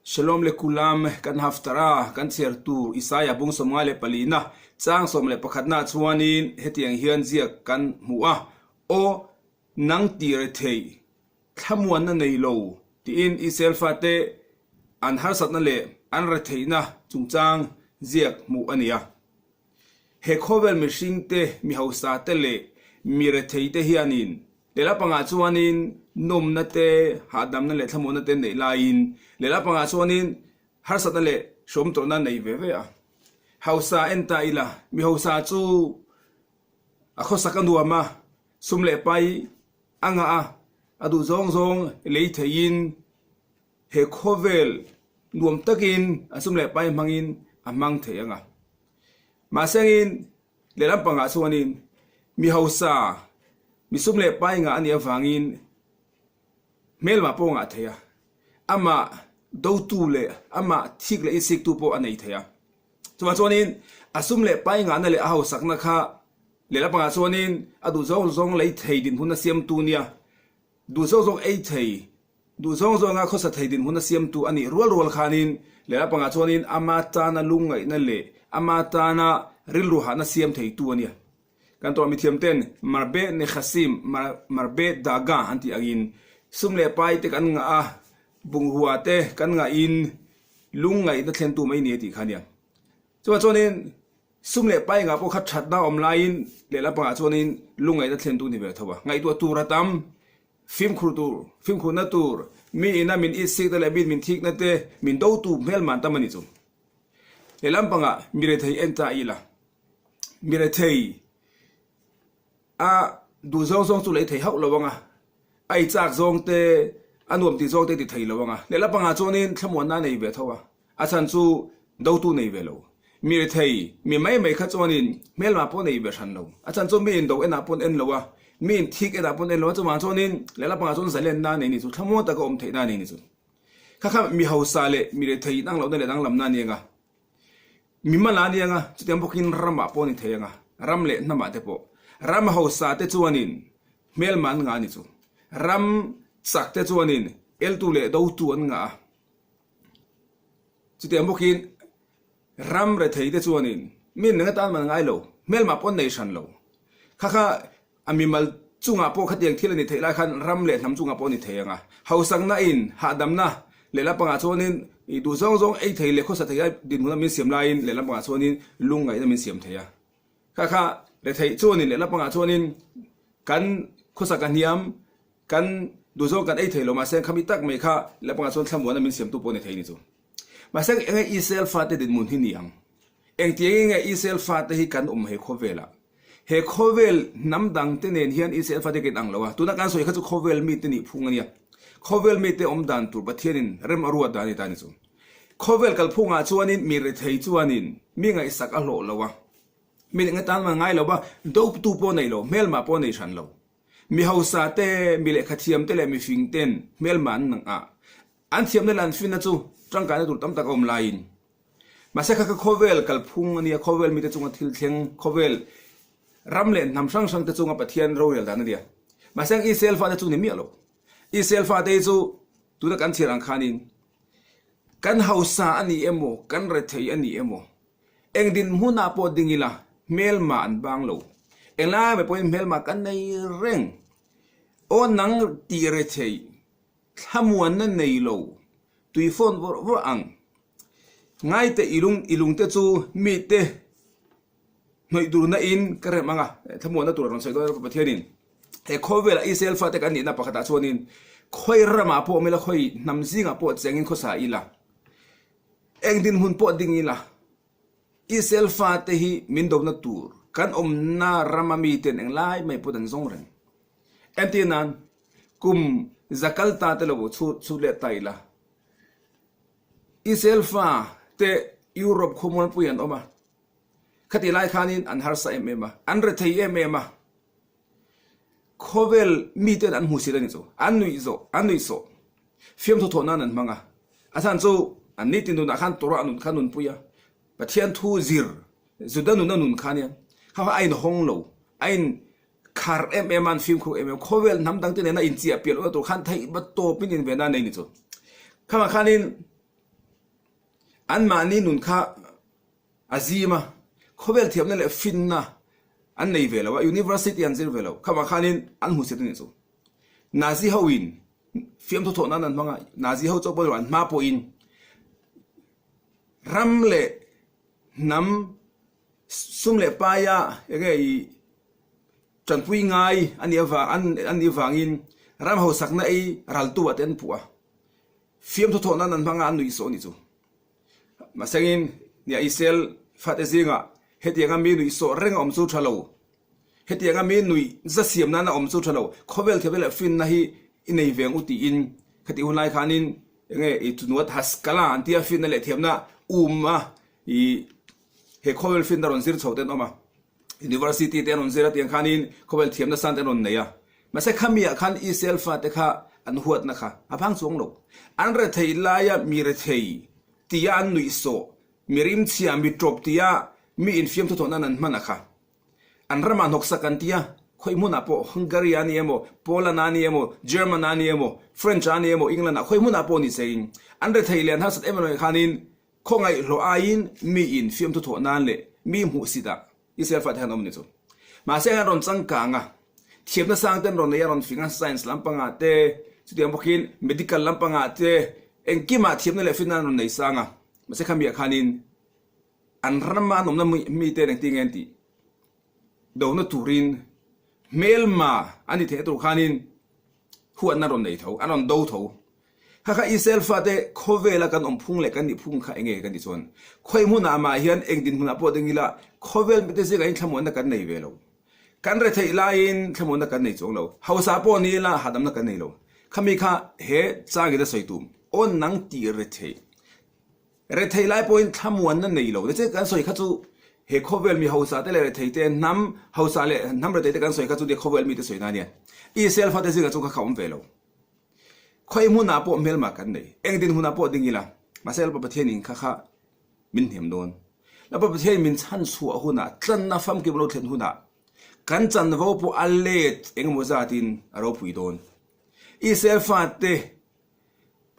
Shalom le kulam kan haftara kan chhiar tur Isaia bung 54 na chang 11 na chuanin hetiang hian ziak kan hmu a, Aw nang ti rethei thlamuanna nei lo tiin Israel fate an harsatna leh an retheihna chungchang ziak hmuh a ni a. He khawvel mihringte, mi hausate leh mi retheite hianin lehla pangah chuanin nawmna te, hahdamna leh thlamuanna te neih laiin lehla pangah chuanin harsatna leh hrawmtawrhna nei ve ve a. Hausa en ta ila, mi hausa chu a khawsak a nuam a, sum leh pai a ngah a, a duh zawng zawng lei theiin he khawvel nuam takin a sum leh pai hmangin a hmang thei ang a. Mahsengin lehlam pangah chuanin mi hausa, mi sum leh pai ngah a nih avangin hmelmah pawh a ngah thei a, amah dotu leh amah thik leh insiktu pawh a nei thei a. Chuvang chuanin a sum leh pai ngahna leh a hausakna kha lehlam pangah chuanin a duh zawng zawng lei thei dinhmun a siamtu nia, duh zawng zawng ei thei, duh zawng zawnga khawsa thei dinhmun a siamtu a nih rual rual khanin lehlam pangah chuanin ama tana lungngaihna leh ama tana rilru hahna siam theitu a nia. Kan tawh mithiam ten Marbe Nekhasim, Marbe Daga an tih angin sum leh pai te kan ngah a, bungrua te kan ngahin lungngaihna thlentu mai ni a tih kha a nia. Chuvang chuanin sum leh pai ngah pawh kha thatna awm laiin lehlam pangah chuanin lungngaihna thlentu ni ve tho a. Ngaihtuah tur a tam, fimkhur tur, fimkhurna tur, mi ina min itsikna leh mi min thikna te min dotu hmelman tam a ni chu. Lehlam pangah mi rethei en ta ila. Mi rethei a duh zawng zawng chu lei thei hauh lo ang a, a ei chak zawng te, a nuam tih zawng te ti thei lo ang a. Lehlam pangah chuanin thlamuanna a nei ve tho a, a chhan chu dotu nei ve lo. Mi rethei, mi mai mai kha chuanin hmelmah pawh nei ve hran lo. A chhan chu mi in do enah pawn en lo a, mi in thik enah pawn en lo a, chuvang chuanin lehlam pangah chuan zalenna a nei ni chu, thlamuan taka awm theihna a nei ni chu. Kha kha mi hausa leh mi rethei inang lohna leh danglamna a ni ang a. Mi hmala a nia nga, chutiang bawkin ramah pawh a ni thei ang a, ram leh hnamah te pawh. Ram hausa te chuanin hmelma an ngah a ni chu. Ram chak te chuanin eltu leh dotu an ngah a. Chutiang bawkin ram rethei te chuanin mi neng atan man ngai lo, hmelma pawh an nei hran lo. Kha kha A mimal chungah pawh khatiang thil a ni theih lai khan ram leh hnam chungah pawh a ni thei ang a. Hausakna in hahdamna lehlam pangah chuanin i duh zawng zawng ei thei leh khawsa thei a dinhmun a min siam laiin lehlam pangah chuanin lungngaihna min siam thei a. Kha kha retheih chuanin lehlam pangah chuanin kan khawsak a hniam, kan duh zawng kan ei thei lo mahse khami tak mai kha lehlam pangah chuan thlamuanna min siamtu pawh a ni thei a ni chu. Mahse eng nge Israel fate dinhmun hi ni ang? Engtiangin nge Israel fate hi kan awm he khawvelah? He khawvel hnam dang te nen hian Israel fate kan ang lo a, tuna kan sawi kha chu khawvel mite nih phung a nia. Khawvel mite awm dan tur Pathianin rem a ruat dan a ni ta ni chu. Khawvel kalphungah chuanin mi rethei chuanin mi ngaihsak a hlawh lo a, mi leh ngatan man ngai lo va, doptu pawh nei lo, hmelmah pawh nei hran lo. Mi hausa te, mi lehkhathiam te leh mifing ten hmelmah an nang a, an thiamna leh an finna chu tangkaina tur tam tak a awm laiin Mahse kha kha khawvel kalphung a nia, khawvel mite chunga thil thleng, khawvel ram leh hnam hrang hrang te chunga Pathian rorel dan a nia. Mahse ang Israel fate chu ni miah lo. Israel fate hi chu tuna kan chhiar ang khanin kan hausa a ni emaw, kan rethei a ni emaw, eng dinhmunah pawh ding ila hmelma an bang lo. Englai mai pawhin hmelma kan nei reng. Aw nang tih rethei Thlamuanna nei lo tui fawn vawrh vawrh ang. Ngaite i lung i lungte chu mite hnawih durna in ka rem ang a, thlamuanna tur a rawn sawi dawn a Pathianin he khawvela Israel fate kan nihna pakhatah chuanin khawi ramah pawh awm ila khawi hnam zingah pawh chengin khawsa ila eng dinhmun pawh ding ila Israel fate hi min dona tur kan awmna rama miten englai mai pawh an zawng reng. Entir nan Kum za kal ta te lo chhut chhut leh ta ila. Israel fa te Europe khawmualpui an awm a. Khati lai khanin an harsa em em a, an rethei em em a. Khawvel miten an hmusit a ni chu. An nuih zawh, an nuih sawh. Fiamthu thawh nan an hmang a. A chhan chu an nitin nunah khan Torah nun kha nunpui a. Pathian thu zir, Juda nuna nun kha ania. Kha kha a inhawng lo, a in Khar em em a an fimkhur em em khawvel hnam dangte nena inchiah piah lohna tur khan theih va tawpin invenna a nei ni chu. Khamah khanin. Anmahni nun kha a zim a, khawvel thiamna leh finna an nei ve lo a, university an zir ve lo. Khamah khanin an hmusit a nih chu. Nazi hoin fiamthu thawh nan an hmang a, Nazi ho chauh pawh ni lo, an hma pawhin ram leh hnam sum leh paia enge ih tanpui ngai a nih avang an nih avangin ram hausakna ei raltu ah te an puh a, fiamthu thawh nan an hmang a, an nuih sawh a nih chu. Mahsengin nia Israel fate zingah hetianga mi nuih sawh reng a awm chu tha lo. Hetianga mi nuih za siam nana awm chu tha lo. Khawvel thiamna leh finna hi i nei ve ang u tiin khatih hun lai khanin enge i Tunuat Haskalah an tia finna leh thiamna um a i he khawvel finna rawn zir chho te an awm a. University te an rawn zir a tiang khanin khawvel thiamna san te an rawn nei a. Mahse khamiah khan Israel fate kha an huatna kha a vang chuang lo. An rethei laia mi rethei tia an nuih sawh, mi rimchhia, mi tawp tia mi infiam thawthawh nan an hman a kha. An ramah hnawksak an ti a, khawi hmunah pawh Hungary a ni emaw, Poland a ni emaw, German a ni emaw, French a ni emaw, England ah khawi hmunah pawh ni se an rethei leh an harsat em em khanin khawngaih hlawh aiin mi infiam thawthawh nan leh mi hmuhsit ah Israel fate khan awm ni chu. Mahse an rawn changkang a, thiamna sang te an rawn nei a, rawn fing a, science lampangah te, chutiang bawkin medical lampangah te, engkimah thiamna leh finna an rawn nei sang a. Mahse khamiah khanin an rama an awmna mite engtin nge an tih dona turin hmelma an ni theihna tur khanin huatna an rawn nei tho, an rawn do tho. Kha kha Israel fate khawvela kan awm phung leh kan nih phung kha enge kan tih chuan khawi hmunah mah hian eng dinhmunah pawh ding ila khawvel mite zingah hian thlamuanna kan nei ve lo. Kan retheih laiin thlamuanna kan nei chuang lo. Hausa pawh ni ila hahdamna kan nei lo. Khami kha he changin a sawi tum aw nang tih retheih Retheih lai pawhin thlamuanna nei lo. Tichuan kan sawi kha chu he khawvel mi hausa te leh rethei te, hnam hausa leh hnam rethei te kan sawi kha chu nia khawvel mite sawi na ania. Israel fate zingah chu kha kha awm ve lo. Khawi hmunah pawh hmelma kan nei. Eng din hunah pawh ding ila. Mahse Lalpa Pathianin kha kha min hnem dawn. Lalpa Pathianin min chhan chhuah hunah, tlanna famkim lo thlen hunah kan chanvo pawh a let engemaw zatin a ropui dawn. Israel fate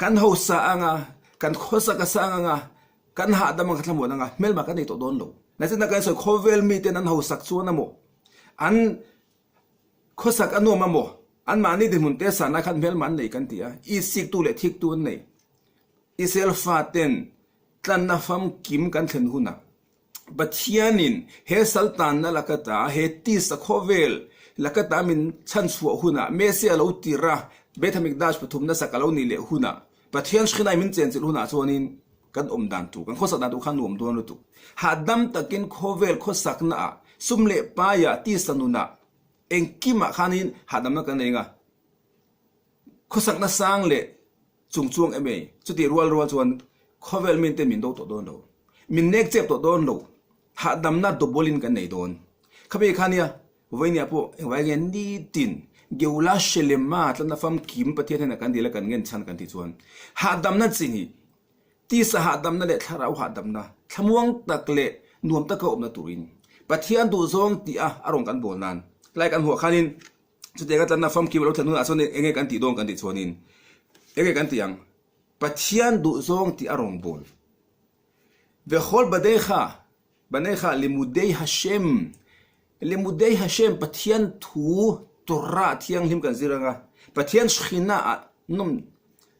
Kan hausa anga, kan khawsak a sang anga, kan hahdam anga, thlamuan anga, hmelma kan nei tawh dawn lo. Nachina kan sawi khawvel miten an hausak chuan amaw, an khawsak a nuam amaw, anmahni dinhmun te sanah khan hmelma an nei kan ti a, isiktu leh thiktu an nei. Israel faten tlanna famkim kan thlen hunah Pathianin he saltanna lakata, he tisa khawvel lakata min chhanchhuah hunah, Messiah lo tir a, Beth Hamikdash pathumna sak a lo nih leh hunah, Pathian Shekhinah min chenchilh hunah chuanin kan awm dan tur, kan khawsak dan tur kha nuam dawn lutuk. Hahdam takin khawvel khawsaknaah, sum leh paiah, tisa nunah, engkimah khanin hahdamna kan nei anga, khawsakna sang leh Chung chuang em ei, chutih rual rual chuan khawvel minte min do tawh dawn lo, min nek chep tawh dawn lo, hahdamna dawbawlin kan nei dawn. Khami kha nia, vawinia pawh engvai nge nitin Geula Shelema tlanna famkim Pathian hnenah kan dil a kan ngen chhan kan tih chuan hahdamna chi hi tisa hahdamna leh thlarau hahdamna thlamuang tak leh nuam taka awmna turin Pathian duhzawng tih a a rawn kan bawl nan lai kan huah khanin Chutiang a tlanna famkim a lo thlen hunah chuan eng nge kan tih dawn kan tih chuanin eng nge kan tih ang? Pathian duhzawng tih a rawn bawl. Vehol badeikha, baneikha limudei Hashem, limudei Hashem Pathian thu Torah thianghlim kan zir anga Pathian Shekhinah ah nawm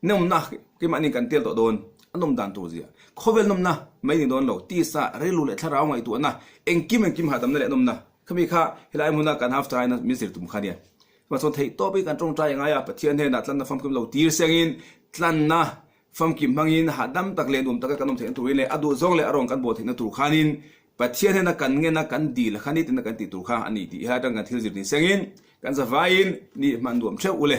nawmna keimahni kan tel tawh dawn a nawm dan tur zia. Khawvel nawmna mai ni dawn lo, tisa, rilru leh thlarau ngaihtuahna engkim engkim hahdamna leh nawmna Khami kha helai hmuna kan hafta ina min zir tum kha nia. Chuvang chuan theih tawp hi kan tawngtai a ngai a, Pathian hnenah tlanna famkim lo tir sengin tlanna famkim hmangin hahdam tak leh nuam taka kan awm theihna turin leh a duhzawng leh a rawn kan bawl theihna tur khanin Pathian hnena kan ngena kan dil kha nitin a kan tih tur kha a ni tih helai atang kan thil zir ni sengin kan zavaiin ni hman nuam theuh u le.